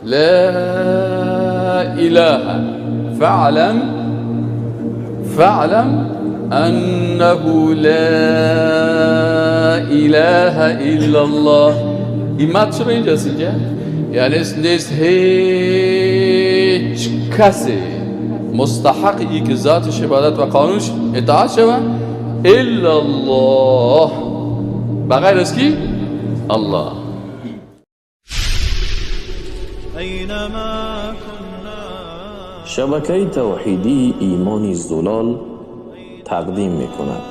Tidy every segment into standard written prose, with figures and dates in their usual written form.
لا اله، فاعلم، فاعلم انه لا اله الا الله. این مد چرا اینجاست؟ اینجا یعنی نیست هیچ کسی مستحق ای که ذاتش عبادت و قانونش اطاعت شود الا الله، بغیر از کی؟ الله. شبکه توحیدی ایمان زلال تقدیم میکند.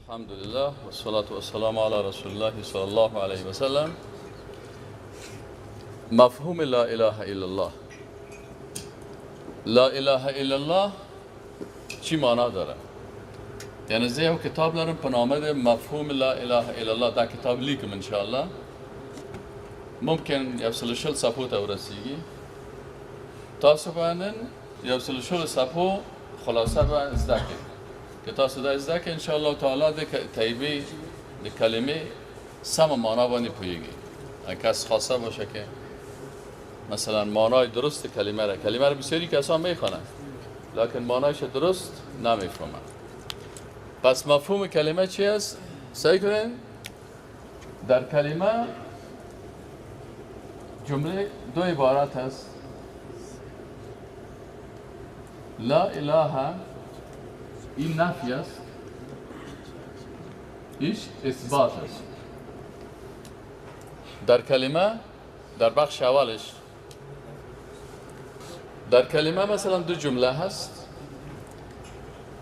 الحمدلله و الصلاة و السلام علی رسول الله صلی الله علیه و سلم. مفهوم لا اله الا الله. لا اله الا الله چی معنا داره؟ یعنی زه یو کتاب لرم په نامه د مفهوم لا اله الا الله. دا کتاب لیکم انشاءالله، ممکن یو سل شل صفحو ته ورسیږي. تاسو به نن یو سل شل صفحو خلاصه به زده کړئ. که تاسو دا زده کړئ انشاءالله تعالی د طیبې د کلمې سمه معنا باندې پوهیږئ. اگه کس خواسته باشه که مثلا معنای درست کلمه را، کلمه را بسیاری کسان میخوانند لکن معنایش درست نمیفهمند. پس مفهوم کلمه چی است؟ سعی کنین در کلمه جمله دو عبارت هست. لا اله این نفی است، ایش اثبات است. در کلمه در بخش اولش در کلمه مثلا دو جمله هست.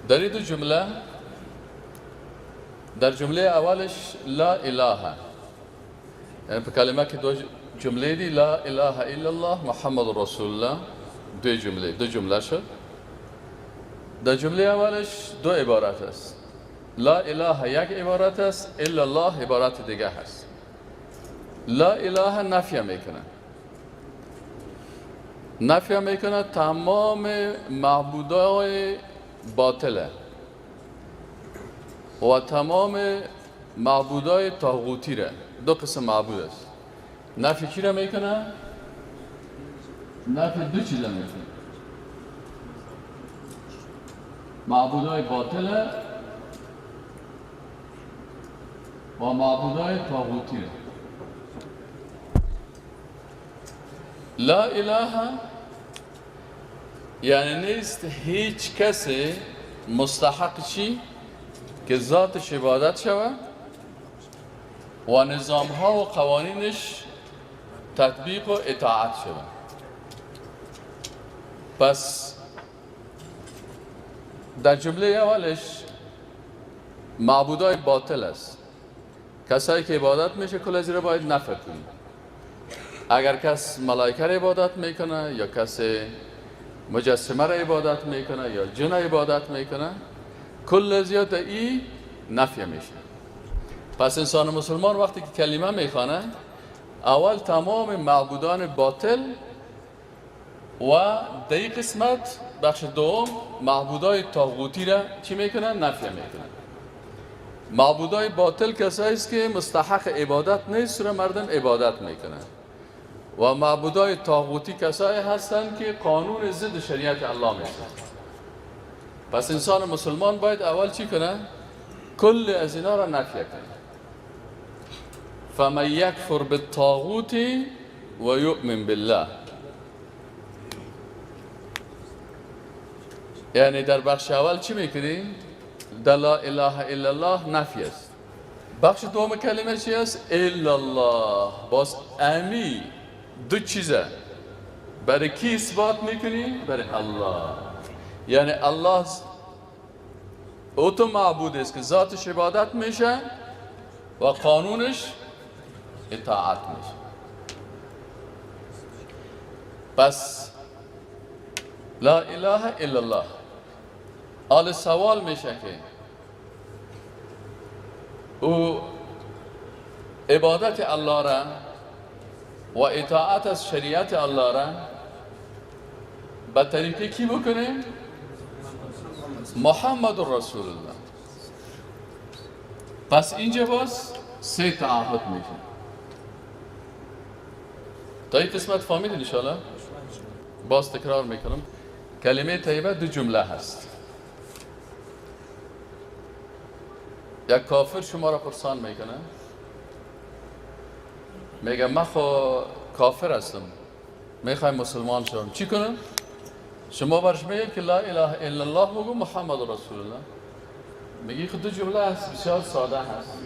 در این دو جمله، در جمله اولش لا اله، یعنی په کلمه کې دو جمله دی، لا اله الا الله محمد رسول الله، دو جمله، دو جمله شد. در جمله اولش دو عبارت است. لا اله یک عبارت است، الا الله عبارت دیگه هست. لا اله نفی میکنه، نفی میکنه تمام معبودای باطله و تمام معبودای طاغوتی را. دو قسم معبود است. نفی چی را میکنه؟ نفی دو چیز میکنه: معبودای باطله و معبودای طاغوتی را. لا اله یعنی نیست هیچ کسی مستحق چی که ذاتش عبادت شود و نظام ها و قوانینش تطبیق و اطاعت شود. پس در جمله اولش معبودای باطل است، کسایی که عبادت میشه کل از باید نفی کنی. اگر کس ملائکه را عبادت میکنه یا کس مجسمه را عبادت میکنه یا جن عبادت میکنه، کل زیاد ای نفی میشه. پس انسان مسلمان وقتی که کلمه میخوانه، اول تمام معبودان باطل و در این قسمت بخش دوم معبودای طاغوتی را چی میکنه؟ نفی میکنه. معبودای باطل کسایی است که مستحق عبادت نیست را مردم عبادت میکنه، و معبودای طاغوتی کسایی هستند که قانون ضد شریعت الله میشه. پس انسان مسلمان باید اول چی کنه؟ کل از اینا را نفی کنه. فمن یکفر بالطاغوت و یؤمن بالله. یعنی در بخش اول چی میکنیم؟ در لا اله الا الله نفی است. بخش دوم کلمه چی است؟ الا الله. باز امی دو چیزه برای کی اثبات میکنی؟ برای الله. یعنی الله او تو معبود است که ذاتش عبادت میشه و قانونش اطاعت میشه. پس لا اله الا الله. حال سوال میشه که او عبادت الله را و اطاعت از شریعت الله را به طریقه کی بکنیم؟ محمد رسول الله. پس اینجا باز سه تعهد میشه. تا این قسمت فهمیدین انشالله؟ باز تکرار میکنم، کلمه طیبه دو جمله هست. یک کافر شما را پرسان میکنه، میگه من خو کافر هستم، میخوایم مسلمان شوم، چی کنم؟ شما برش میگه که لا اله الا الله بگو محمد رسول الله. میگی خود دو جمله هست، بسیار ساده هست.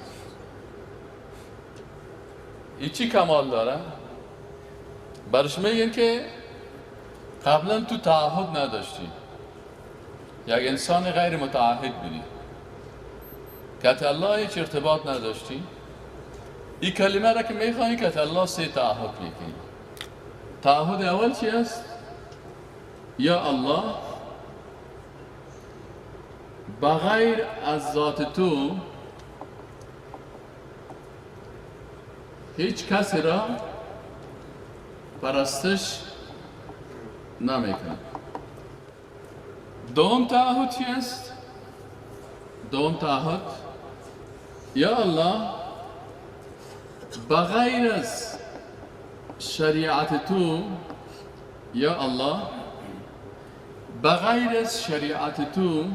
این چی کمال داره؟ برش میگن که قبلا تو تعهد نداشتی، یک انسان غیر متعهد بودی، که الله هیچ ارتباط نداشتی. این کلمه را که میخوایی که الله سه تعهد میکنی. تعهد اول چی است؟ یا الله بغیر از ذات تو هیچ کسی را پرستش نمیکنه. دوم تعهد چی است؟ دوم تعهد یا الله بغیر از شریعت تو، یا الله بغیر از شریعت تو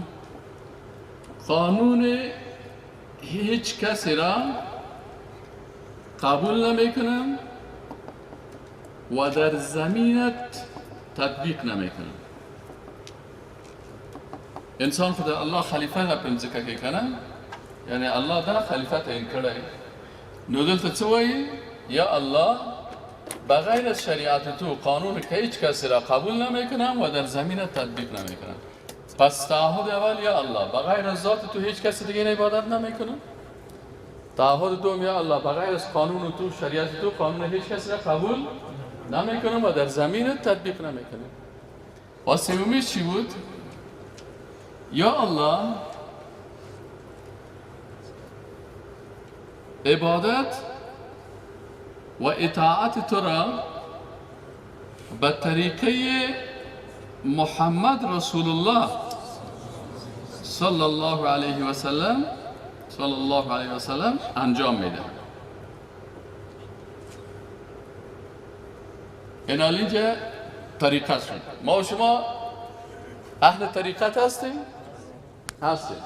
قانون هیچ کسی را قبول نمیکنم و در زمینت تطبیق نمیکنم. انسان خود الله خلیفه را پمزکه که کنه، یعنی الله دا خلیفه تعیین کړی، نو دلته څه وایي؟ یا الله بغیر از شریعت تو قانون که هیچ کسی را قبول نمیکنم و در زمینت تطبیق نمیکنم. پس تعهد اول یا الله بغیر از ذات تو هیچ کسی دیگه عبادت نمیکنم. تعهد دوم یا الله بغیر از قانون تو شریعت تو قانون هیچ کسی را قبول نمیکنم و در زمین تطبیق نمیکنم. و سومیش چی بود؟ یا الله عبادت و اطاعت تو را به طریقه محمد رسول الله صلی الله علیه و سلم صلی الله علیه و سلم انجام میده. این اینجا طریقت شد. ما و شما اهل طریقت هستیم؟ هستیم.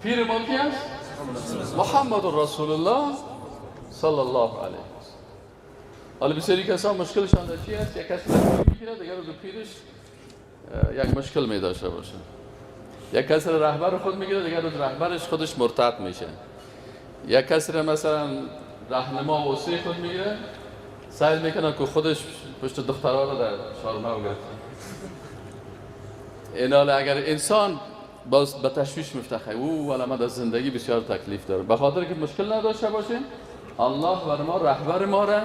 پیر ما کی است؟ محمد رسول الله صلی الله علیه و سلم. حالا بسیاری کسان مشکلشان در چی است؟ یک کسی میگیره دیگر روز پیرش یک مشکل می داشته باشه. یک کسی رهبر خود میگیره دیگر روز رهبرش خودش مرتد میشه. یک کسی مثلا راهنما و وصی خود میگیره، سعی میکنه که خودش پشت دخترها رو در شارمه بگیره. این اگر انسان باز به تشویش میفته، او ولی ما در زندگی بسیار تکلیف داره، به خاطر که مشکل نداشته باشیم الله بر ما رهبر ما را،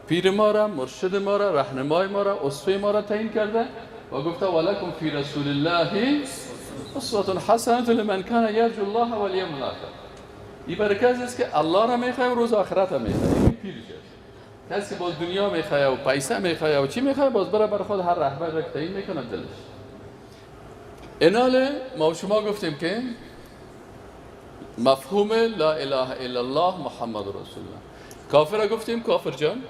پیر ما را، مرشد ما را، راهنمای ما را، اسوه ما را تعیین کرده و گفته ولکم فی رسول الله اسوة حسنة لمن کان یرجو الله والیوم الاخر. این برکت است که الله را میخواه و روز آخرت را میخواه. این پیرش است. کسی باز دنیا میخواه و پیسه میخواه و چی میخواه، باز بره بر خود هر رهبر را تعیین میکنه دلش. ایناله ما و شما گفتیم که مفهوم لا اله الا الله محمد رسول الله. کافر را گفتیم کافر جان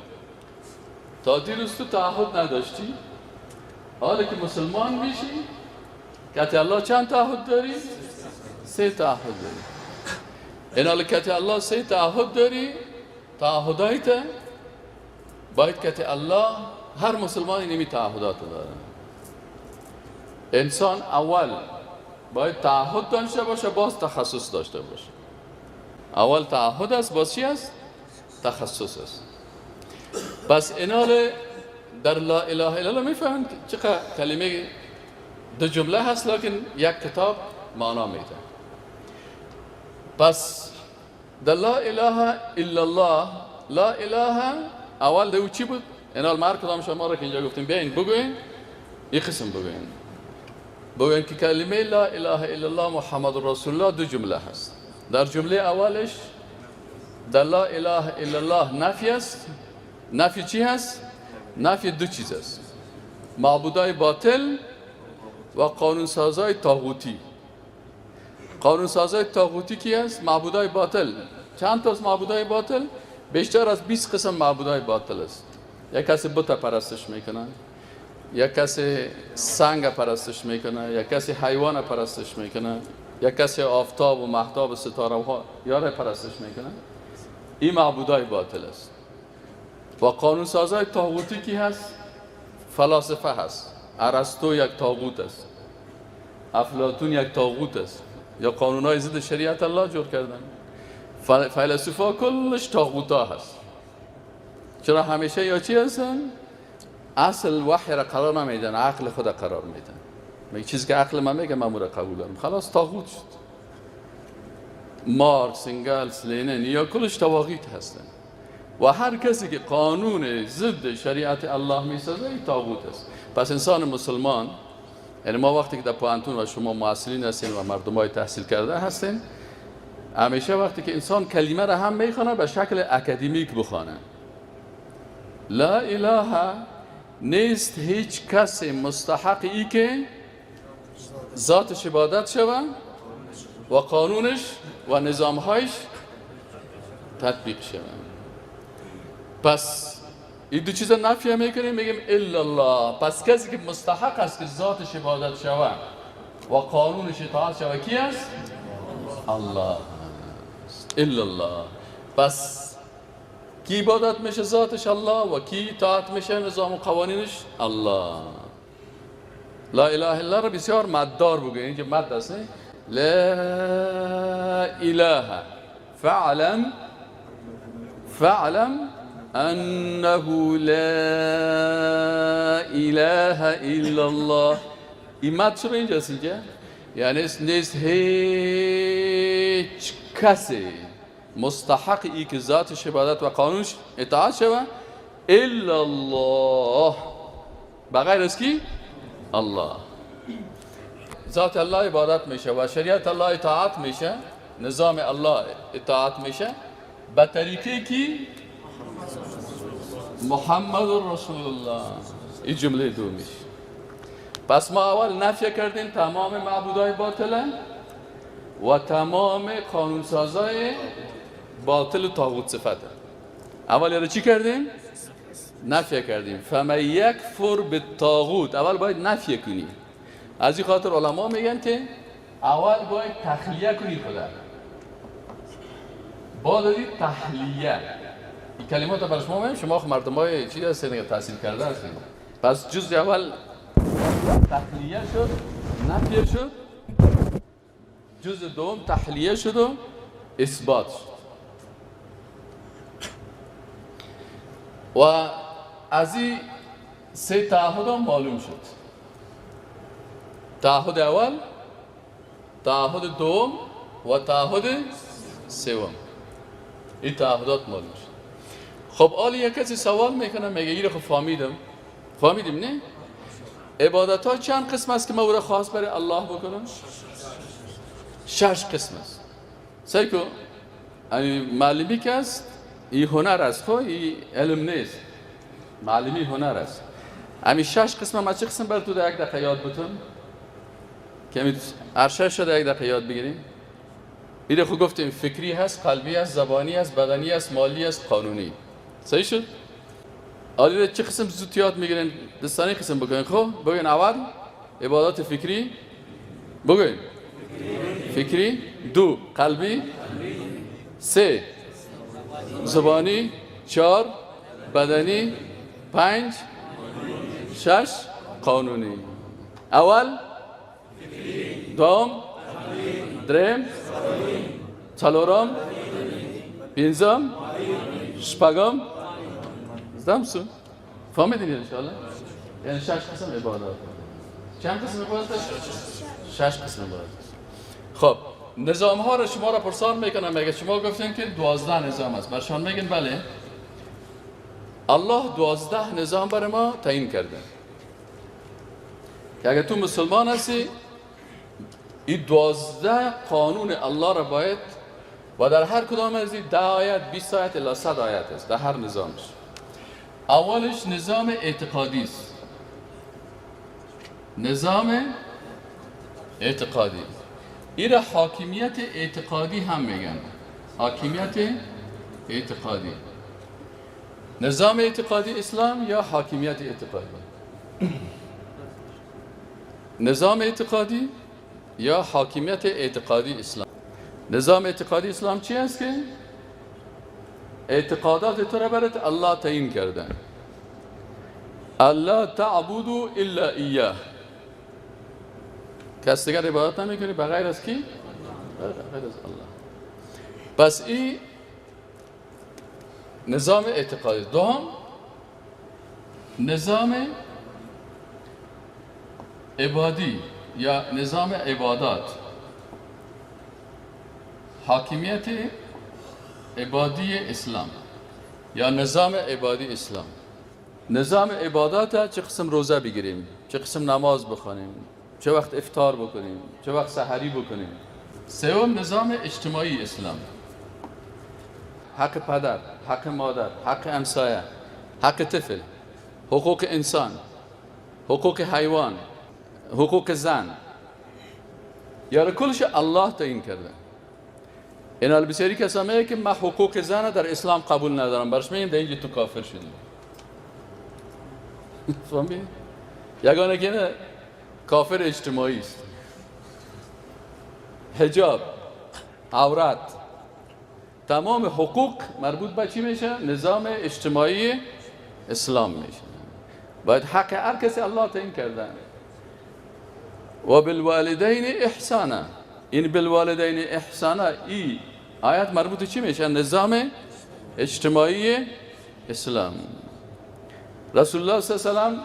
تا دیروز تو تعهد نداشتی، حالا که مسلمان میشی کتی الله چند تعهد داری؟ سه تعهد داری. این حالا کتی الله سه تعهد داری، تعهدایت باید کتی الله هر مسلمانی نمی تعهدات داره. انسان اول باید تعهد داشته باشه، باز تخصص داشته باشه. اول تعهد است، باز چی است؟ تخصص است. پس اینال در لا اله الا الله میفهمند چقدر کلمه دو جمله هست لیکن یک کتاب معنا میده. پس در لا اله الا الله، لا اله اول دو چی بود؟ اینال ما هر کدام شما را که اینجا گفتیم بیاین بگوین، این قسم بگوین، بگوین که کلمه لا اله الا الله محمد رسول الله دو جمله هست. در جمله اولش در لا اله الا الله نفی است. نفی چی هست؟ نفی دو چیز است: معبودای باطل و قانون سازای طاغوتی. قانون سازای طاغوتی کی است؟ معبودای باطل. چند تا از معبودای باطل؟ بیشتر از 20 قسم معبودای باطل است. یک کسی بت پرستش میکنه، یک کسی سنگ پرستش میکنه، یک کسی حیوان پرستش میکنه، یک کسی آفتاب و مهتاب و ستاره ها یاره پرستش میکنه. این معبودای باطل است. و قانون سازای طاغوتی کی هست؟ فلاسفه هست. ارسطو یک طاغوت است، افلاطون یک طاغوت است، یا قانونای ضد شریعت الله جور کردن. فیلسوفا کلش طاغوتا هست. چرا همیشه یا چی هستن؟ اصل وحی را قرار نمیدن، عقل خود قرار میدن. میگه چیزی که عقل من میگه من را قبول دارم، خلاص طاغوت شد. مارکس، انگلس، لنین یا کلش طواغیت هستن. و هر کسی که قانون ضد شریعت الله میسازه این طاغوت است. پس انسان مسلمان، یعنی ما وقتی که در پوهنتون و شما محصلین هستین و مردمای تحصیل کرده هستین، همیشه وقتی که انسان کلمه را هم میخوانه به شکل اکادمیک بخوانه. لا اله نیست هیچ کسی مستحق ای که ذاتش عبادت شوه و قانونش و نظامهایش تطبیق شوه. پس این دو چیز نفی میکنیم، میگیم الا الله. پس کسی که مستحق است که ذاتش عبادت شوه و قانونش اطاعت شوه کی است؟ الله است. الا الله. پس کی عبادت میشه؟ ذاتش الله، و کی اطاعت میشه؟ نظام و قوانینش الله. لا اله الا را بسیار مددار بگوین، اینجا مد است. لا اله فعلم، فعلم انه لا اله الا الله. این مد چرا اینجاست؟ اینجا یعنی نیست هیچ کسی مستحق ای که ذاتش عبادت و قانونش اطاعت شوه الا الله، بغیر از کی؟ الله. ذات الله عبادت میشه و شریعت الله اطاعت میشه، نظام الله اطاعت میشه به طریقه کی؟ محمد رسول الله. این جمله دو میشه. پس ما اول نفی کردیم تمام معبودای باطله و تمام قانونسازای باطل و طاغوت صفته. اول یاره چی کردیم؟ نفی کردیم. فمن یکفر بالطاغوت، اول باید نفی کنی. از این خاطر علما میگن که اول باید تخلیه کنی خدا، بعد از تحلیه. این کلمات برای شما میگم، شما مردم های چی هستین که تحصیل کرده هستین. پس جزء اول تخلیه شد، نفی شد. جزء دوم تحلیه شد و اثبات شد. و از این سه تعهد هم معلوم شد. تعهد اول، تعهد دوم و تعهد سوم. این تعهدات معلوم شد. خب حالا یک کسی سوال میکنه، میگه این رو خب فهمیدم، فهمیدیم نه؟ عبادت ها چند قسم است که ما او را خاص برای الله بکنم؟ 6 قسم است. سعی کن معلمی که است این هنر است، خب این علم نیست، معلمی هنر است. همین 6 قسم ما چه قسم بر تو در یک دقیقه یاد بتون که هر 6 در یک دقیقه یاد بگیریم؟ این خب گفتیم فکری هست، قلبی هست، زبانی هست، بدنی هست، مالی هست، قانونی. صحیح شد؟ حالا چه قسم زود یاد میگیرین؟ دستانی قسم بکنین. خب بگین اول عبادات فکری، بگین فکری، 2 قلبی، 3 زبانی، 4 بدنی، 5 6 قانونی. اول دوم، دریم، څلورم، پنځم، شپږم، زدم سو. فهمیدین انشاءالله؟ یعنی 6 قسم عبادت. چند قسم عبادت؟ 6 قسم عبادت. خب نظام ها رو شما را پرسان میکنم، میگه شما گفتین که 12 نظام است، برشان میگن بله الله 12 نظام برای ما تعیین کرده که اگر تو مسلمان هستی این 12 قانون الله را باید و در هر کدام از این 10 آیت، 20 آیت الی 100 آیت است در هر نظامش. اولش نظام اعتقادی است. نظام اعتقادی، این را حاکمیت اعتقادی هم میگن. حاکمیت اعتقادی. نظام اعتقادی اسلام یا حاکمیت اعتقادی؟ نظام اعتقادی یا حاکمیت اعتقادی اسلام. نظام اعتقادی اسلام چی است که اعتقادات تو را برات الله تعیین کرده. الله تعبدوا الا ایاه، کس دیگر عبادت نمیکنی بغیر از کی؟ بغیر از الله. پس این نظام اعتقادی. دوم نظام عبادی یا نظام عبادات، حاکمیت عبادی اسلام یا نظام عبادی اسلام. نظام عبادات چه قسم روزه بگیریم، چه قسم نماز بخوانیم، چه وقت افطار بکنیم، چه وقت سحری بکنیم. سوم نظام اجتماعی اسلام، حق پدر، حق مادر، حق همسایه، حق طفل، حقوق انسان، حقوق حیوان، حقوق زن، یعنی کلش الله تعیین کرده. این بسیاری کسا میگه که من حقوق زن در اسلام قبول ندارم، برش میگیم در اینجا تو کافر شدی. فهمی؟ یگانه که نه، کافر اجتماعی است. حجاب، عورت، تمام حقوق مربوط به چی میشه؟ نظام اجتماعی اسلام میشه. باید حق هر کسی الله تعیین کرده. و بالوالدین احسانا، این بالوالدین احسانا ای آیات مربوط چی میشه؟ نظام اجتماعی اسلام. رسول الله صلی الله علیه و سلم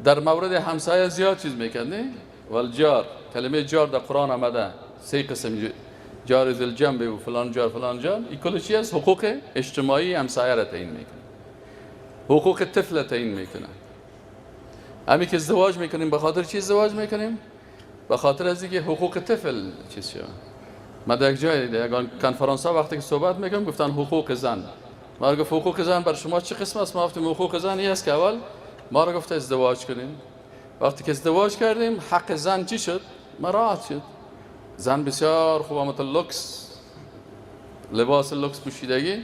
در مورد همسایه زیاد چیز میکرد، نه؟ والجار، کلمه جار در قرآن آمده سه قسم، جار ذی الجنب و فلان جار فلان جار. این کل چی است؟ حقوق اجتماعی همسایه را تعیین میکنه، حقوق طفل تعیین میکنه. همین که ازدواج میکنیم به خاطر چی ازدواج میکنیم؟ به خاطر از اینکه حقوق طفل چیز شد. من در یک جای در یک کنفرانس ها وقتی که صحبت میکنم گفتن حقوق زن. ما گفت حقوق زن بر شما چه قسم است؟ ما گفتیم حقوق زن این است که اول ما را گفت ازدواج کنیم. وقتی که ازدواج کردیم حق زن چی شد؟ مراعات شد. زن بسیار خوب آمد، لوکس، لباس لوکس پوشیدگی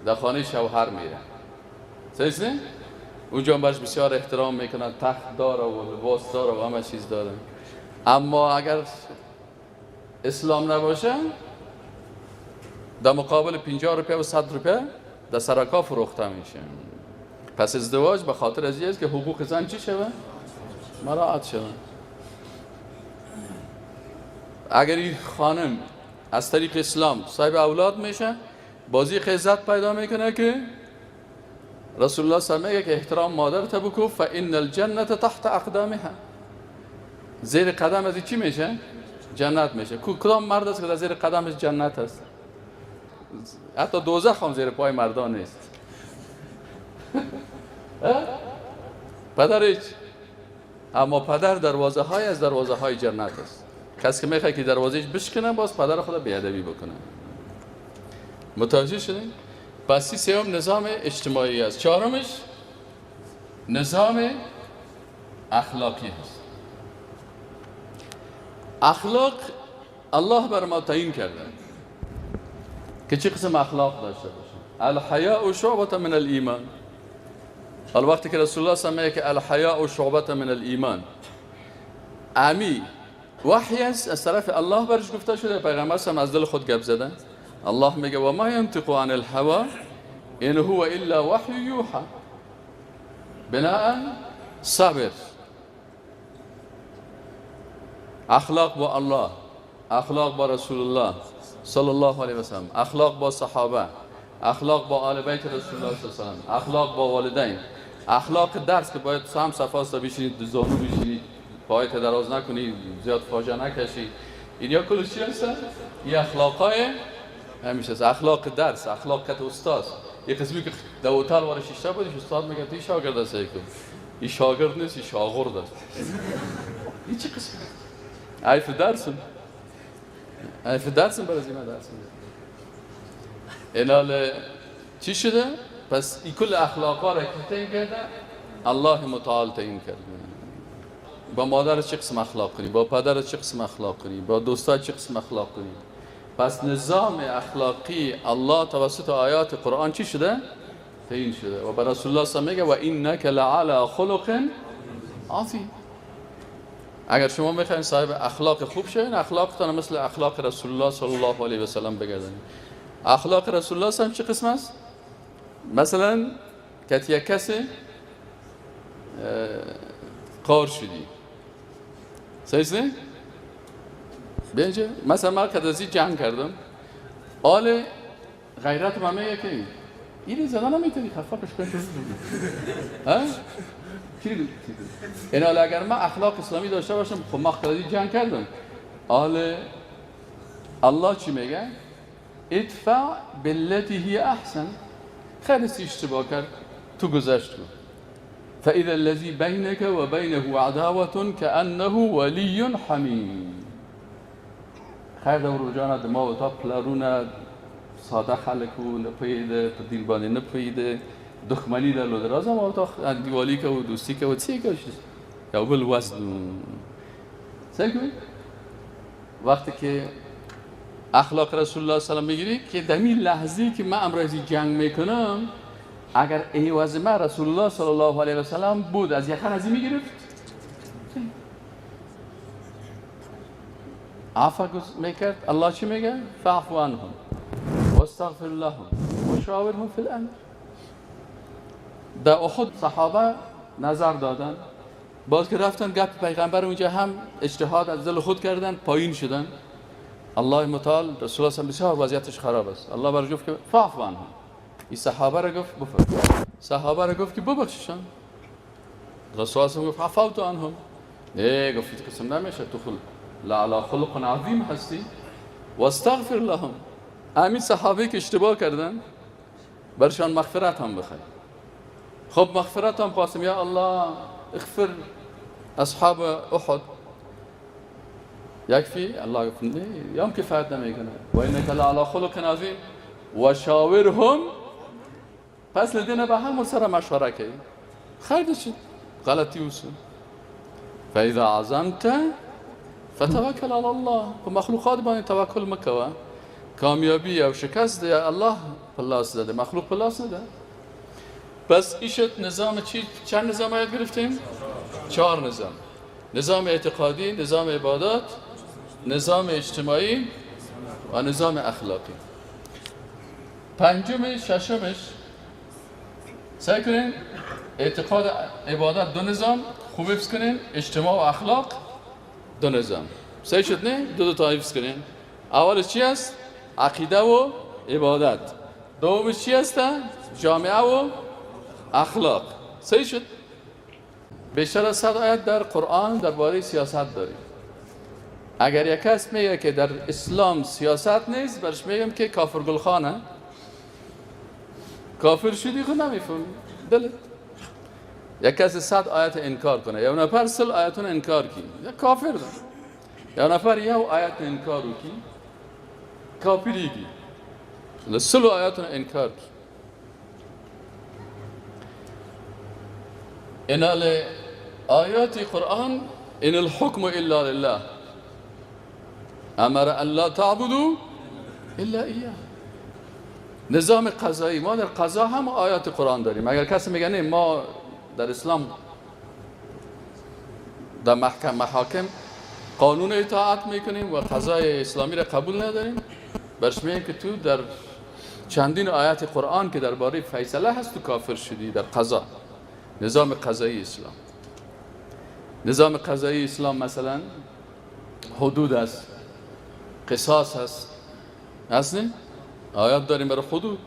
در خانه شوهر میره، صحیح نه؟ اونجا برش بسیار احترام میکنن، تخت داره و لباس داره و همه چیز داره. اما اگر اسلام نباشه در مقابل 50 روپیه و 100 روپیه در سرکا فروخته میشه. پس ازدواج به خاطر از این است که حقوق زن چی شوه؟ مراعات شوه. اگر این خانم از طریق اسلام صاحب اولاد میشه، بازی عزت پیدا میکنه که رسول الله صلی الله علیه و آله که احترام مادر تا بکو، فان الجنه تحت اقدامها، زیر قدم از چی میشه؟ جنت میشه. کدام مرد است که در زیر قدمش جنت است؟ حتی دوزخ هم زیر پای مردان نیست. پدر هیچ، اما پدر دروازه های از دروازه های جنت است. کسی که میخواد که دروازهش بشکنه باز پدر خود بی‌ادبی بکنه. متوجه شدین؟ پس سوم نظام اجتماعی است. چهارمش نظام اخلاقی است. اخلاق الله بر ما تعیین کرده که چه قسم اخلاق داشته باشیم. الحیاء شعبة من الایمان. وقتی که رسول الله صلی الله علیه و آله که الحیاء شعبة من الایمان، امی وحی است از طرف الله برش گفته شده، پیغمبر هم از دل خود گپ زده. الله میگه و ما ینطق عن الهوى ان هو الا وحی یوحى. بناء صبر، اخلاق با الله، اخلاق با رسول الله صلی الله علیه و سلم، اخلاق با صحابه، اخلاق با آل بیت رسول الله صلی الله علیه و سلم، اخلاق با والدین، اخلاق درس که باید سم صفاست بشینید، زانو بشینید، پایت دراز نکنی، زیاد فاجعه نکشی. اینا کلش چی هستن؟ این اخلاقای همیشه است. اخلاق درس، اخلاق کت استاد. یه قسمی که در هتل وارد شیشته بودیش، استاد میگه تو شاگرد هستی، این شاگرد نیست، این شاغرد است. این چه قسمی؟ عیف درسن، عیف درسن، برای از این درس میده. اینال چی شده؟ پس این کل اخلاقا را که تعیین کرده الله متعال تعیین کرده. با مادر چه قسم اخلاق کنی، با پدر چه قسم اخلاق کنی، با دوستا چه قسم اخلاق کنی. پس نظام اخلاقی الله توسط آیات قرآن چی شده؟ تعیین شده و بر رسول الله صلی الله علیه و میگه و انک لعلی خلق عظیم. اگر شما میخواین صاحب اخلاق خوب شوین، اخلاقتان مثل اخلاق رسول الله صلی الله علیه و سلم بگردانید. اخلاق رسول الله صلی الله علیه و سلم چه قسم است؟ مثلا که یک کسی قار شدی، صحیح نه؟ بینجا مثلا من که از جنگ کردم، آل غیرت من میگه که اینو زدن نمیتونی خفه کش کن. ها؟ چی؟ این حالا اگر من اخلاق اسلامی داشته باشم، خب من خیلی جنگ کردم. آل الله چی میگه؟ ادفع بالتي هي احسن. خیلی اشتباه کرد تو گذشت کن. فاذا الذي بينك وبينه عداوة كأنه ولي حمیم. خیر دور جان د ما و تا پلرونه ساده خلک و نه پیده په دین باندې نه پیده دښمنی درلوده، راځه ما تا دیوالی که و دوستی که و چی که یو بل وزن صحیح کوي. وقتی که اخلاق رسول الله صلی الله علیه و میگیری که دمی لحظه‌ای که من امروز جنگ میکنم، اگر ایواز من رسول الله صلی الله علیه و سلم بود از یخن از این میگرفت، عفو میکرد. الله چی میگه؟ فاعف عنهم واستغفر لهم وشاورهم فی الامر. در احد صحابه نظر دادن، باز که رفتن گپ پیغمبر اونجا هم اجتهاد از دل خود کردن، پایین شدن. الله متعال رسول الله صلی بسیار وضعیتش خراب است. الله برای گفت که فاعف عنهم. این صحابه را گفت بفرم، صحابه را گفت که ببخششان. رسول الله گفت عفوت عنهم. نه، گفت قسم نمیشه، تو خل لعلی خلق عظیم هستی. واستغفر لهم. همین صحابه که اشتباه کردن برشان مغفرت هم بخوای. خب مغفرت هم خواستم، یا الله اغفر اصحاب احد. یکفی؟ الله گفت نه، یام کفایت نمیکنه. و انک لعلی خلق عظیم و شاورهم. پس لدینا به هم سر مشوره کوي، خیر دشت غلطی وسو. فاذا عزمت فتوکل علی الله. په مخلوقات باندې توکل مکوه، کامیابی او شکست دی الله په لاس ده، مخلوق په لاس نه ده. پس این شد نظام چی؟ چند نظام یاد گرفتیم؟ 4 نظام. نظام اعتقادی، نظام عبادات، نظام اجتماعی و نظام اخلاقی. پنجمش ششمش سعی کنین اعتقاد عبادت 2 نظام خوب حفظ کنین، اجتماع و اخلاق 2 نظام. سعی شد نه؟ دو تا حفظ کنین. اولش چی است؟ عقیده و عبادت. دومش چی است؟ جامعه و اخلاق. صحیح شد؟ بیشتر از 100 آیت در قرآن درباره سیاست داریم. اگر یک کس میگه که در اسلام سیاست نیست، برش میگم که کافر گلخانه. کافر شدی خود نمیفهمی دلت. یک کس 100 آیت انکار کنه، یا نفر 40 آیتون انکار کی، یا کافر ده. یا نفر یو آیت انکار کی، کافری کی، 40 آیتون انکار کی. ان آیات قرآن ان الحکم الا لله امر ان لا تعبدوا الا ایاه. نظام قضایی، ما در قضا هم آیات قرآن داریم. اگر کسی میگه نه ما در اسلام در محاکم قانون اطاعت میکنیم و قضای اسلامی را قبول نداریم، برش میگیم که تو در چندین آیات قرآن که درباره فیصله هست تو کافر شدی در قضا. نظام قضایی اسلام، نظام قضایی اسلام مثلا حدود است، قصاص است، هست نه؟ آیات داریم برای حدود،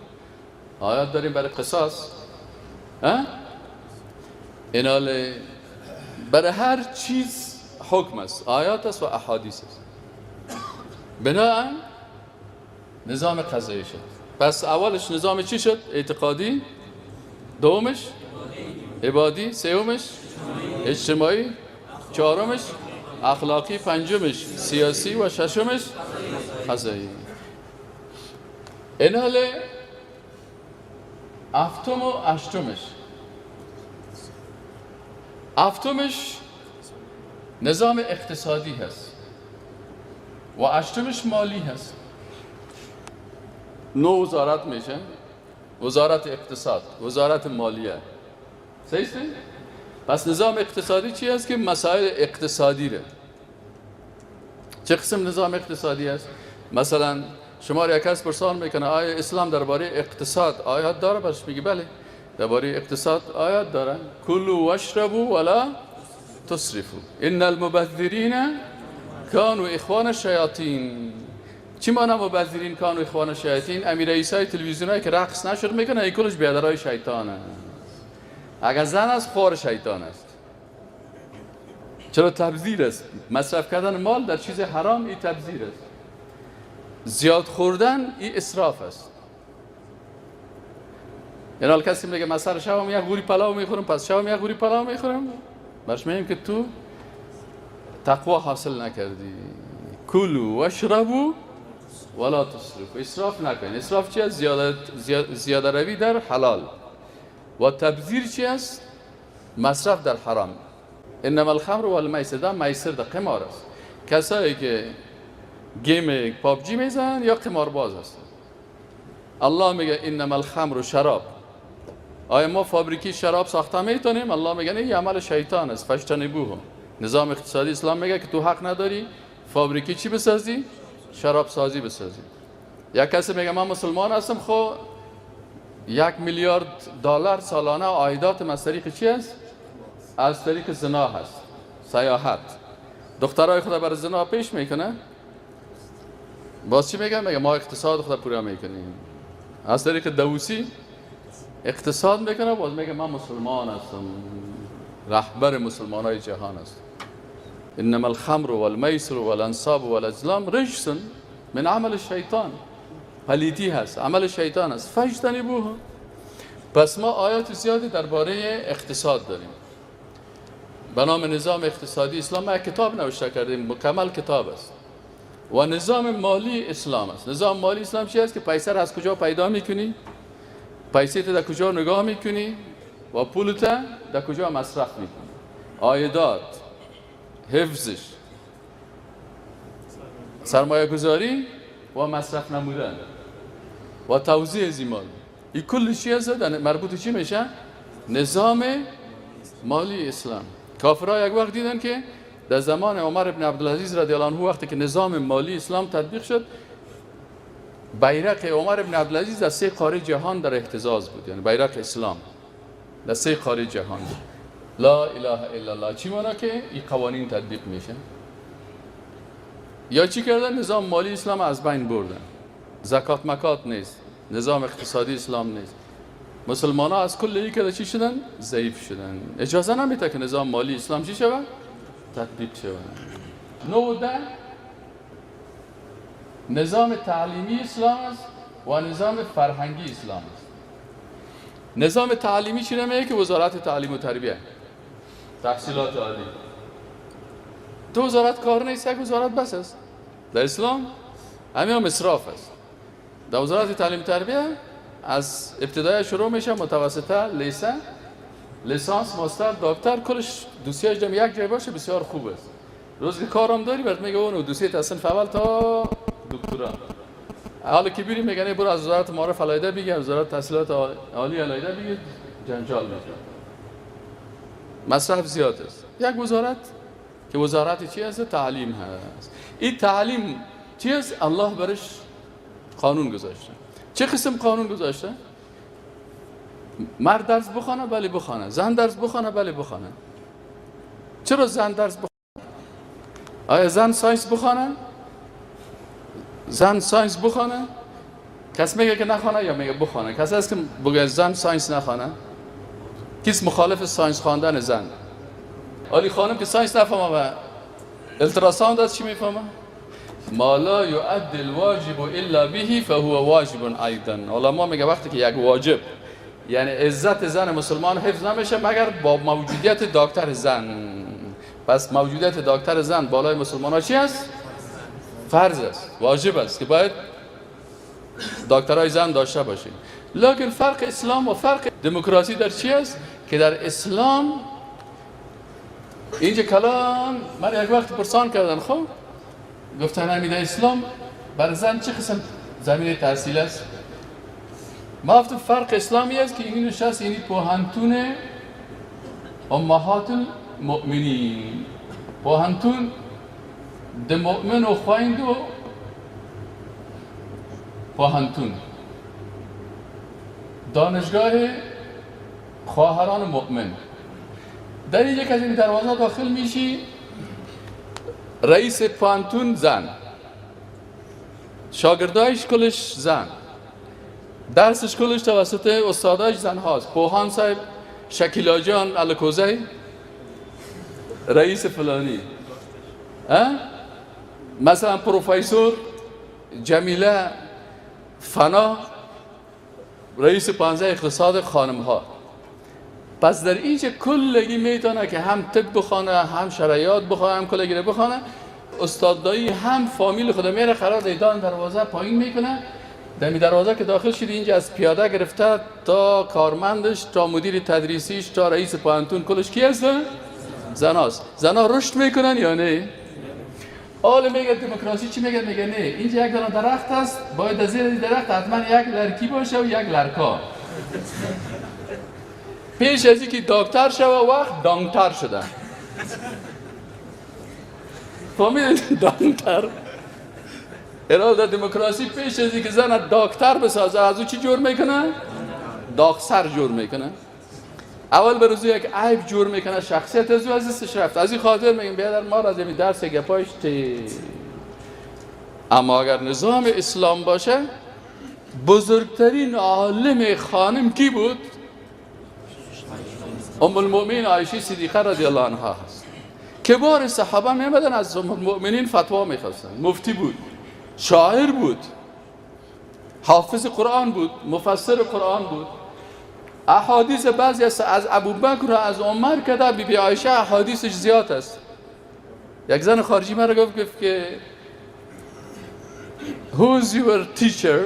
آیات داریم برای قصاص. ها؟ اینال برای هر چیز حکم است، آیات است و احادیث است. بناءً نظام قضایی شد. پس اولش نظام چی شد؟ اعتقادی، دومش عبادی، سومش اجتماعی، چهارمش اخلاقی، پنجمش سیاسی و ششمش قضایی. این حال هفتم و هشتمش. هفتمش نظام اقتصادی هست و هشتمش مالی هست. 9 وزارت میشه، وزارت اقتصاد، وزارت مالیه. صحیح است؟ پس نظام اقتصادی چی است؟ که مسائل اقتصادی ره. چه قسم نظام اقتصادی است؟ مثلا شما را یک کس پرسان میکنه آیا اسلام درباره اقتصاد آیات داره؟ برش میگه بله، درباره اقتصاد آیات داره. کلوا واشربوا ولا تسرفوا ان المبذرین كانوا اخوان الشیاطین. چی معنی مبذرین كانوا اخوان الشیاطین؟ امیر عیسی تلویزیونایی که رقص نشر میکنه ای کلش بیادرای شیطان است. اگر زن است خور شیطان است. چرا تبذیر است؟ مصرف کردن مال در چیز حرام ای تبذیر است. زیاد خوردن ای اسراف است. یعنی حال کسی میگه من سر شبم یک قوری پلاو میخورم، پس شبم یک قوری پلاو میخورم، برش میگیم که تو تقوا حاصل نکردی. کلوا واشربوا ولا تسرفوا، اسراف نکنید. اسراف چی است؟ زیاده روی در حلال. و تبذیر چی است؟ مصرف در حرام. انما الخمر والمیسر، ده میسر ده قمار است. کسایی که game PUBG میزنن یا قمارباز هستن. الله میگه انما الخمر و شراب. آیا ما فابریکی شراب ساخته میتونیم؟ الله میگه نه، این عمل شیطان است، فاجتنبوه. نظام اقتصادی اسلام میگه که تو حق نداری فابریکی چی بسازی؟ شراب سازی بسازی. یک کسی میگه من مسلمان هستم، خب 1 میلیارد دلار سالانه عایدات از طریق چی است؟ از طریق زنا هست، سیاحت. دخترای خود بر زنا پیش میکنه، باز چی میگه؟ میگه ما اقتصاد خود پورا میکنیم. از طریق دوسی اقتصاد میکنه، باز میگه من مسلمان هستم، رهبر مسلمان های جهان هستم. انما الخمر والمیسر والانصاب والازلام رجس من عمل الشیطان. پلیتی هست، عمل شیطان است، فاجتنبوه. پس ما آیات زیادی درباره اقتصاد داریم. به نام نظام اقتصادی اسلام ما یک کتاب نوشته کردیم، مکمل کتاب است. و نظام مالی اسلام است. نظام مالی اسلام چی است؟ که پیسه را از کجا پیدا میکنی، پیسه تو در کجا نگاه میکنی و پولت در کجا مصرف میکنی، عایدات، حفظش، سرمایه گذاری و مصرف نمودن و توزیع از مال. این کل چی است؟ مربوط چی میشه؟ نظام مالی اسلام. کافرها یک وقت دیدن که در زمان عمر ابن عبدالعزیز رضی الله عنه وقتی که نظام مالی اسلام تطبیق شد، بیرق عمر ابن عبدالعزیز در 3 قاره جهان در اهتزاز بود. یعنی بیرق اسلام در 3 قاره جهان بود. لا اله الا الله. چی مانا که این قوانین تطبیق میشه؟ یا چی کردن؟ نظام مالی اسلام از بین بردن. زکات مکات نیست، نظام اقتصادی اسلام نیست. مسلمان ها از کل این که چی شدن؟ ضعیف شدن. اجازه نمیده که نظام مالی اسلام چی شود؟ تطبیق شود. 9 و 10 نظام تعلیمی اسلام است و نظام فرهنگی اسلام است. نظام تعلیمی چی نمیگه؟ که وزارت تعلیم و تربیه، تحصیلات عالی. دو وزارت کار نیست، یک وزارت بس است. در اسلام همین هم اسراف است. در وزارت تعلیم و تربیه از ابتدای شروع میشه، متوسطه، لیسه، لیسانس، ماستر، دکتر، کلش دوسیه‌اش دم یک جای باشه بسیار خوب است. روز که کارم داری برات میگه اون دوسیه تا صنف اول تا دکترا. حالا که بیری میگن برو از وزارت معارف علیحده بگیر، وزارت تحصیلات عالی علیحده بگیر، جنجال میشه. مصرف زیاد است. یک وزارت که وزارت چی است؟ تعلیم هست. این تعلیم چی است؟ الله برش قانون گذاشته. چه قسم قانون گذاشته؟ مرد درس بخوانه، بله بخوانه. زن درس بخوانه، بله بخوانه. چرا زن درس بخوانه؟ آیا زن science بخوانه؟ زن science بخوانه؟ کس میگه که نخوانه یا میگه بخوانه؟ کس هست که بگه زن science نخوانه؟ کس مخالف science خواندن زن؟ علی خانم که science نفهمه و ultrasound از چی میفهمه؟ ما لا یؤدی الواجب الا به فهو واجب ایضا. علما میگه وقتی که یک واجب، یعنی عزت زن مسلمان حفظ نمیشه مگر با موجودیت دکتر زن. پس موجودیت دکتر زن بالای مسلمان ها چی است؟ فرض است، واجب است که باید دکترای زن داشته باشیم. لکن فرق اسلام و فرق دموکراسی در چی است؟ که در اسلام اینجا کلام من یک وقت پرسان کردن، خب گفتن امید اسلام بر زن چه قسم زمینه تحصیل است؟ ما گفتم فرق اسلامی است که این نشست، اینی پوهنتون امهات المؤمنین، پوهنتون د مؤمن و خویند و پوهنتون، دانشگاه خواهران مؤمن. در اینجا که از این دروازه داخل میشی، رئیس پوهنتون زن، شاگردایش کلش زن، درسش کلش توسط استادایش زن هاست. پوهان صاحب، شکیلا جان الکوزی، رئیس فلانی، مثلا پروفسور جمیله فنا، رئیس پانزه اقتصاد خانم ها. پس در اینجا کلگی میتونه که هم طب بخوانه، هم شرعیات بخوانه، هم کلگی رو بخوانه. استادایی هم فامیل خود میره قرار دیدان دروازه پایین میکنه. دمی دروازه که داخل شد، اینجا از پیاده گرفته تا کارمندش، تا مدیر تدریسیش، تا رئیس پوهنتون، کلش کی هست؟ زناست. زنا رشد میکنن یا نه؟ حالا میگه دموکراسی چی میگه؟ میگه نه، اینجا یک دانه درخت است، باید از زیر درخت حتما یک لرکی باشه و یک لرکا. پیش از اینکه دکتر شوه وقت دانگتر شده. فهمیدید؟ دانگتر. در دموکراسی پیش از اینکه زن دکتر بسازه، از او چی جور میکنه؟ داغسر جور میکنه. اول به روزی یک عیب جور میکنه، شخصیت از او از دستش رفت. از این خاطر میگم بیادر ما را از این درس گپایش تی. اما اگر نظام اسلام باشه، بزرگترین عالم خانم کی بود؟ ام المؤمنین عایشه صدیقه رضی الله عنها هست. کبار صحابه میمدن از ام المؤمنین فتوا میخواستن. مفتی بود، شاعر بود، حافظ قرآن بود، مفسر قرآن بود. احادیث بعضی از ابوبکر و از عمر که بی بی عایشه احادیثش زیاد است. یک زن خارجی مرا گفت که Who's your teacher?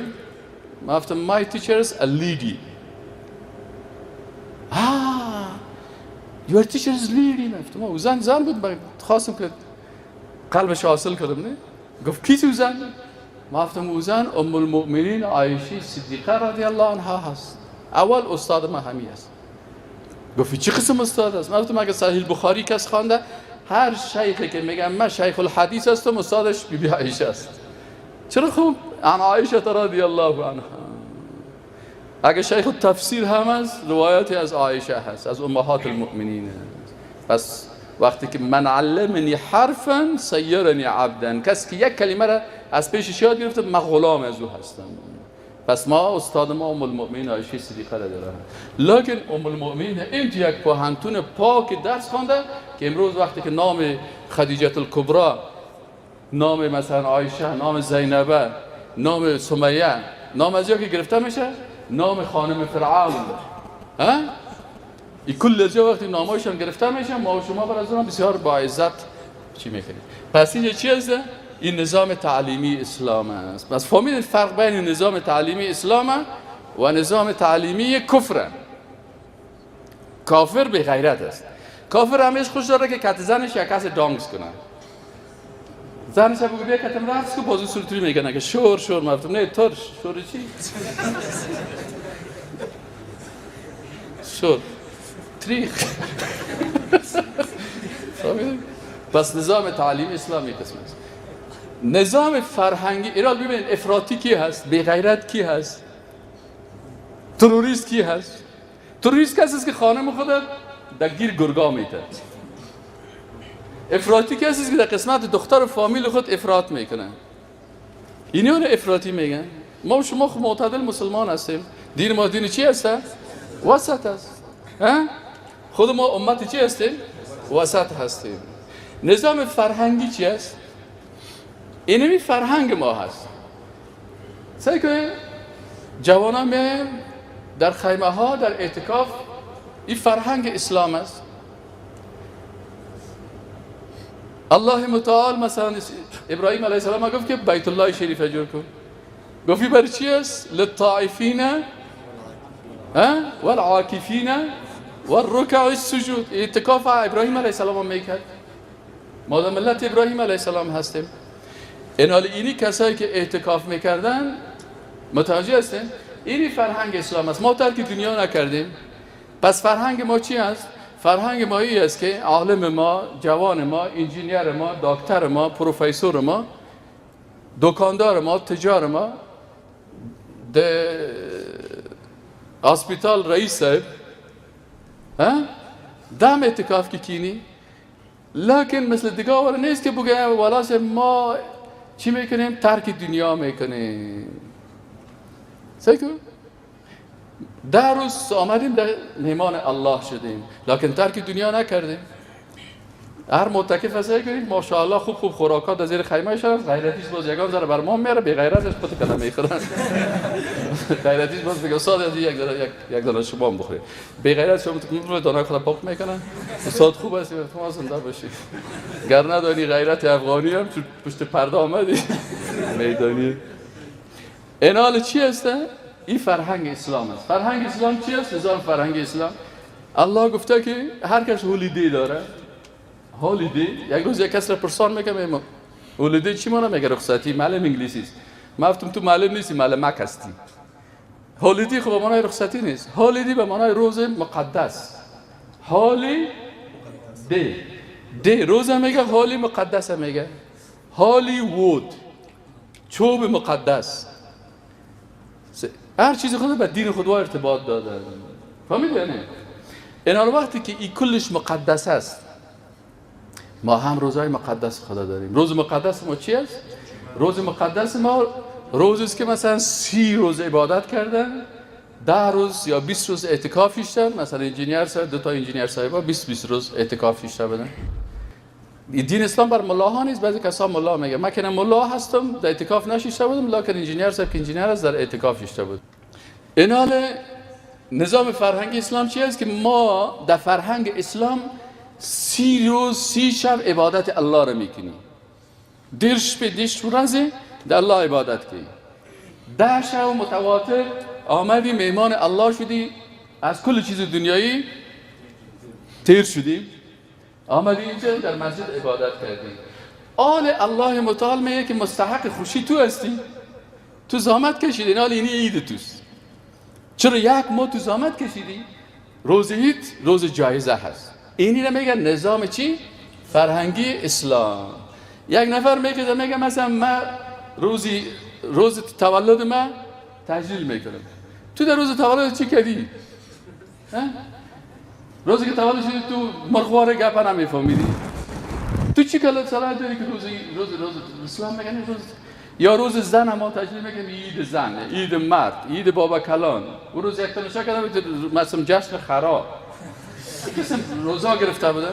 گفتم my teacher is a lady. Your teacher is lady. گفتم او زن بود، خواستم که قلبش حاصل کنم. نه؟ گفت کی زن؟ گفتم او زن ام المؤمنین عایشه صدیقه رضی الله عنها هست. اول استاد ما همی است. گفت چه قسم استاد است؟ من گفتم اگه صحیح بخاری کس خوانده، هر شیخی که میگم من شیخ الحدیث هستم، استادش بی بی عایشه است. چرا؟ خوب عن عایشه رضی الله عنها. اگه شیخ التفسیر هم است، روایاتی از عایشه هست، از امهات المؤمنین است. پس وقتی که من علمنی حرفا سیرنی عبدا، کسی که یک کلمه را از پیشش یاد گرفته، من غلام از او هستم. پس ما استاد ما ام المؤمنین عایشه صدیقه را داره. لکن ام المؤمنین این یک پوهنتون پاک درس خوانده که امروز وقتی که نام خدیجه الکبرا، نام مثلا عایشه، نام زینبه، نام سمیه، نام از که گرفته میشه، نام خانم فرعون، ها، این کل از وقتی نامایشان گرفته میشه، ما و شما بر از اونها بسیار با عزت چی میکنیم. پس اینجا چی هست؟ این نظام تعلیمی اسلام است. پس فهمیدید فرق بین نظام تعلیمی اسلام و نظام تعلیمی کفر. کافر به غیرت است. کافر همیشه خوش داره که کت زنش یا کس دانگس کنه. زنش بگه بیا کتم رقص کو، بازو سرتری میکنه که شور شور. مفتم نه ترش شور چی؟ شور تریخ. پس نظام تعلیمی اسلامی قسم است. نظام فرهنگی ایران ببینید افراطی کی هست، بی غیرت کی هست، تروریست کی هست. تروریست کسی است که خانم خود در گیر گرگا میته. افراطی کسی است که در قسمت دختر و فامیل خود افراط میکنه. اینی اون افراطی میگن. ما و شما خود معتدل مسلمان هستیم. دین ما دین چی هست؟ وسط است. خود ما امت چی هستیم؟ وسط هستیم. نظام فرهنگی چی است؟ اینمی فرهنگ ما هست. سعی کنید جوانان میایم در خیمه ها در اعتکاف، این فرهنگ اسلام است. الله متعال مثلا ابراهیم علیه السلام گفت که بیت الله شریف جور کن. گفت برای چی است؟ للطائفین والعاکفین والرکع السجود. اعتکاف ابراهیم علیه السلام میکرد. ما در ملت ابراهیم علیه السلام هستیم. این حال اینی کسایی که اعتکاف میکردن متوجه هستین؟ این فرهنگ اسلام است. ما ترک دنیا نکردیم. پس فرهنگ ما چی است؟ فرهنگ ما این است که عالم ما، جوان ما، انجینیر ما، دکتر ما، پروفسور ما، دکاندار ما، تجار ما، د hospital رئیس صاحب دم اعتکاف که کینی، لکن مثل دیگه آور نیست که بگه والا ما چی میکنیم؟ ترک دنیا میکنیم. سیکو 10 روز آمدیم در میمان الله شدیم، لکن ترک دنیا نکردیم. هر معتکف هست کنیم ماشاءالله خوب خوب خوراکات در زیر خیمه شد، غیرتیش باز یگان ذره بر ما میاره، بی غیرتش خود کلمه میخورن. غیرتیش باز میگه استاد از یک ذره یک ذره شما هم بخورید. بی غیرت شما تو دانه خدا پاک میکنن. استاد خوب است، شما زنده باشید. گر ندانی غیرت افغانی هم چون پشت پرده آمدی میدانی. این حال چی است؟ این فرهنگ اسلام است. فرهنگ اسلام چی است؟ نظام فرهنگ اسلام. الله گفته که هر کس holiday داره. holiday یک روز یک کس را پرسان میکنم holiday چی معنی میگه؟ رخصتی. معلم انگلیسی است. ما گفتم تو معلم نیستی، معلمک هستی. holiday خب به معنای رخصتی نیست. holiday به معنای روز مقدس. holy day، day روز میگه، holy مقدس میگه. holy wood چوب مقدس. هر چیز خود به دین خود ارتباط داده. فهمیدی نه؟ این وقتی که این کلش مقدس است، ما هم روزهای مقدس خدا داریم. روز مقدس ما چی است؟ روز مقدس ما روز است که مثلا 30 روز عبادت کردن، 10 روز یا 20 روز اعتکاف ایشتن. مثلا انجینیر صاحب، 2 تا انجینیر صاحبا 20 روز اعتکاف ایشته بدن. دین اسلام بر ملاها نیست. بعضی کسا ملا میگه من که ملا هستم در اعتکاف نشیشته بودم، لکن انجینیر صاحب که انجینیر است در اعتکاف ایشته بود. این حال نظام فرهنگ اسلام چی است؟ که ما در فرهنگ اسلام 30 روز 30 شب عبادت الله را میکنیم. دیرش به دیش روزی در الله عبادت کنی. 10 شب متواتر آمدی میمان الله شدی، از کل چیز دنیایی تیر شدیم، آمدی اینجا در مسجد عبادت کردی. آل الله متعال میگه که مستحق خوشی تو هستی، تو زحمت کشیدی، این آل اینی عید توست. چرا یک ماه تو زحمت کشیدی؟ روز عید روز جایزه هست. اینی رو میگن نظام چی؟ فرهنگی اسلام. یک نفر میگه مثلا من روز تولد من تجلیل میکنم. تو در روز تولد چی کردی؟ روزی که تولد شدی تو مرغوار گپ نمیفهمیدی. تو چی کلات صلاح داری که روز روز روز اسلام میگن روز یا روز زن ما تجلیل میکنیم، عید زن، عید مرد، عید بابا کلان. اون روز یک تماشا کردم مثلا جشن خرا. قسم روزا گرفته بوده.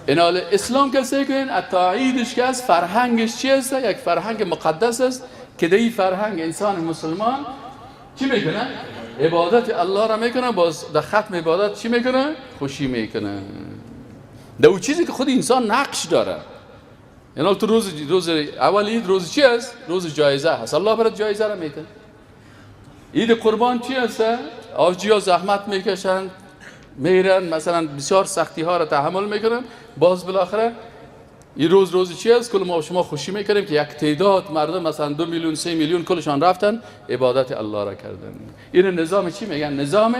این حال اسلام کسی کنین عیدش که است، فرهنگش چی است؟ یک فرهنگ مقدس است که در این فرهنگ انسان مسلمان چی میکنه؟ عبادت الله را میکنه، باز در ختم عبادت چی میکنه؟ خوشی میکنه. در اون چیزی که خود انسان نقش داره. یعنی تو روز اول عید روز چی است؟ روز جایزه هست. الله برات جایزه را میده. عید قربان چی است؟ آجیا زحمت میکشند، میرن مثلا بسیار سختی ها را تحمل میکنن، باز بالاخره این روز روز چی است؟ کل ما شما خوشی میکنیم که یک تعداد مردم مثلا 2 میلیون 3 میلیون کلشان رفتن عبادت الله را کردن. این نظام چی میگن؟ نظام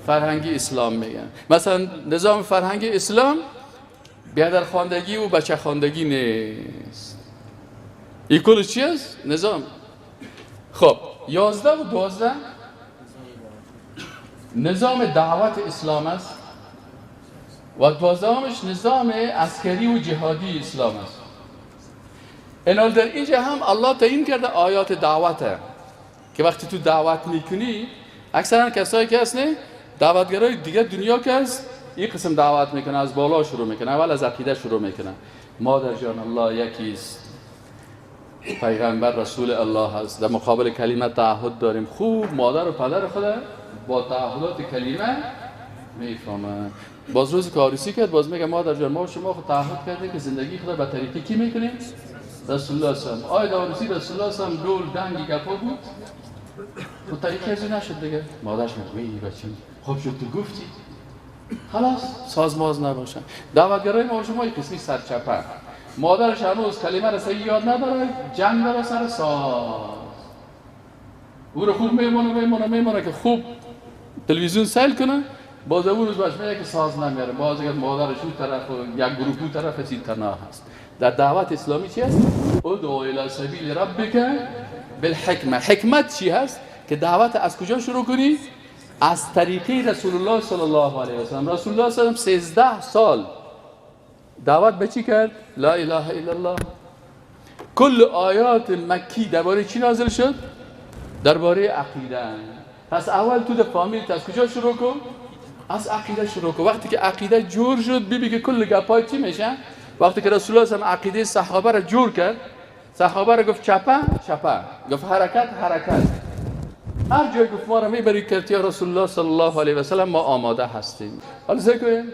فرهنگی اسلام میگن. مثلا نظام فرهنگی اسلام بیادر خواندگی و بچه خواندگی نیست. این کل چی است؟ نظام. خب 11 و 12 نظام دعوت اسلام است و 12 نظام عسکری و جهادی اسلام است. اینال در اینجا هم الله تعیین کرده آیات دعوته که وقتی تو دعوت میکنی، اکثرا کسایی که هست نه دعوتگرای دیگه دنیا که هست این قسم دعوت میکنه، از بالا شروع میکنه، اول از عقیده شروع میکنه. مادر جان الله یکیست، پیغمبر رسول الله هست، در مقابل کلمه تعهد داریم. خوب مادر و پدر خود با تعهدات کلمه میفهمه. باز روز کاریسی کرد، باز میگه مادر جان ما شما خود تعهد کردیم که زندگی خود به طریقی کی میکنیم؟ رسول الله صلی الله علیه و آله. آیا عروسی رسول الله صلی الله علیه و دول دنگی گپا بود؟ خب طریقی از نشد دیگه. مادرش میگه ای بچه خب شد تو گفتی خلاص سازماز نباشن. دعوتگرای ما شما یک قسمی سرچپه، مادرش هنوز کلمه را صحیح یاد نداره، جنگ داره سر ساز. او رو خوب میمونه میمونه میمونه که خوب تلویزیون سیل کنه، باز اون روز باش میگه که ساز نمیاره، باز اگر مادرش اون طرف و یک گروه اون طرف هست، این تنها هست. در دعوت اسلامی چی هست؟ ادعو الی سبیل ربک بالحکمه. حکمت چی هست؟ که دعوت از کجا شروع کنی؟ از طریقه رسول الله صلی الله علیه و سلم. رسول الله صلی الله علیه و سلم 13 سال دعوت به چی کرد؟ لا اله الا الله. کل آیات مکی درباره چی نازل شد؟ درباره عقیده. پس اول تو د فامیل از کجا شروع کن؟ از عقیده شروع کن. وقتی که عقیده جور شد ببین که کل گپای چی میشه. وقتی که رسول الله صلی الله علیه و سلم عقیده صحابه را جور کرد، صحابه را گفت چپه چپه، گفت حرکت حرکت، هر جای گفت ما را میبری کرد یا رسول الله صلی الله علیه و سلم ما آماده هستیم. حالا سعی کنیم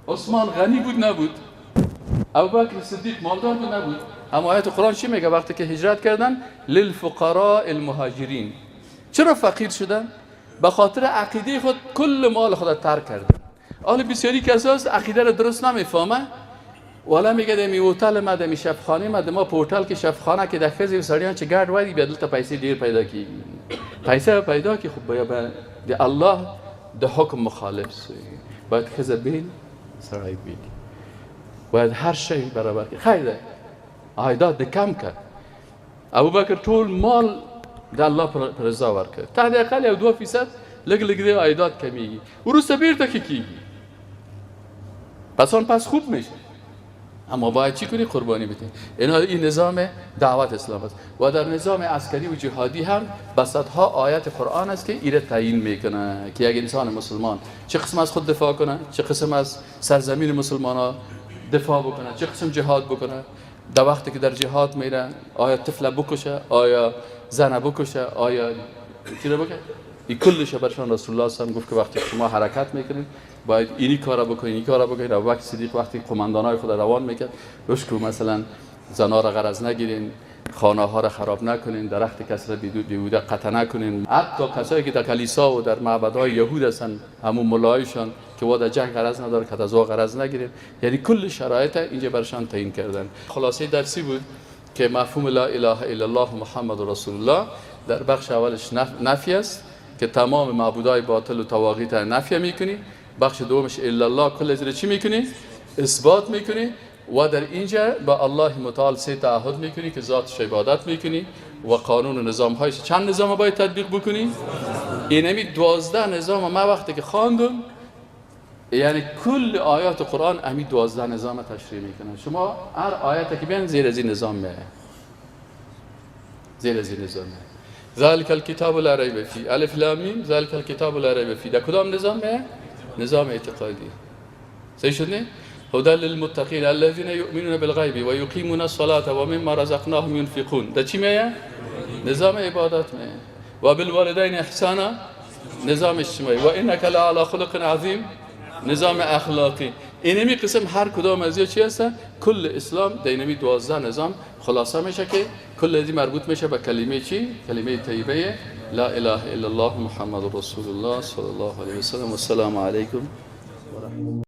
عثمان غنی بود نبود؟ ابوبکر صدیق مالدار بود نبود؟ اما آیت قرآن چی میگه وقتی که هجرت کردن؟ للفقراء المهاجرین. چرا فقیر شدن؟ به خاطر عقیده خود کل مال خود ترک کردن. حالا بسیاری کساست عقیده را درست نمیفهمه، والا میگه دمی هتل ما دمی شفخانه ما دما پورتال کې شفخانه کې د ښځې سړیان چې ګډ وایي بیا دلته پیسې ډیر پیدا کیږي. پیسې پیدا کی خو بیا به د الله د حکم مخالف سي، باید ښځه بیل سړی بیل، باید هر شی برابر کی. خیر ده عایدات د کم کړ. ابوبکر ټول مال د الله پر رضا ورکړ، ته حداقل یو 2% لږ لږ دی عایدات کمیږي، وروسته بیرته ښه کیږي، پس آن پس خوب میشه. اما باید چی کنی؟ قربانی بدی. اینا این نظام دعوت اسلام است. و در نظام عسکری و جهادی هم به صدها آیت قرآن است که ایره تعیین میکنه که یک انسان مسلمان چه قسم از خود دفاع کنه، چه قسم از سرزمین مسلمان ها دفاع بکنه، چه قسم جهاد بکنه. در وقتی که در جهاد میره آیا طفل بکشه، آیا زن بکشه، آیا چی رو بکشه، این کلش برشان رسول الله صلی الله علیه و گفت که وقتی شما حرکت میکنید باید اینی کارا بکنید، اینی کارا بکنید. ابوبکر صدیق وقتی قماندانای خود روان میکرد روش که مثلا زنا را غرض نگیرین، خانه ها را خراب نکنین، درخت کس را بیهوده قطع نکنین. حتی کسایی که در کلیسا و در معبدهای یهود هستن، همون ملایشان که وا در جنگ غرض نداره که از وا غرض نگیرین، یعنی کل شرایط اینجا برشان تعیین کردن. خلاصه درسی بود که مفهوم لا اله الا الله محمد رسول الله در بخش اولش نفی است که تمام معبودای باطل و طواغیت نفی میکنی. بخش دومش الا الله کل از چی میکنی؟ اثبات میکنی. و در اینجا با الله متعال سه تعهد میکنی که ذاتش عبادت میکنی و قانون و نظام هایش. چند نظام باید تطبیق بکنی؟ اینمی 12 نظام ما وقتی که خواندم، یعنی کل آیات قرآن امی 12 نظام تشریح میکنه. شما هر آیت که بیان زیر از این نظام میه، زیر از این نظام میه. ذلك الكتاب لا ریب فیه، الف لام میم، ذلك الكتاب لا ریب فیه. در کدام نظام میه؟ نظام اعتقادی. صحیح شد نه؟ هدى للمتقین الذين يؤمنون بالغیب ويقيمون الصلاة ومما رزقناهم ينفقون. در چی میه؟ نظام عبادت میه. و بالوالدین احسانا، نظام اجتماعی. و انک لعلی خلق عظیم، نظام اخلاقی. اینمی قسم هر کدام از چی هستن؟ کل اسلام در اینمی 12 نظام خلاصه میشه که کل ازی مربوط میشه به کلمه چی؟ کلمه طیبه لا اله الا الله محمد رسول الله صلی الله علیه و سلم. و السلام علیکم و رحمت الله.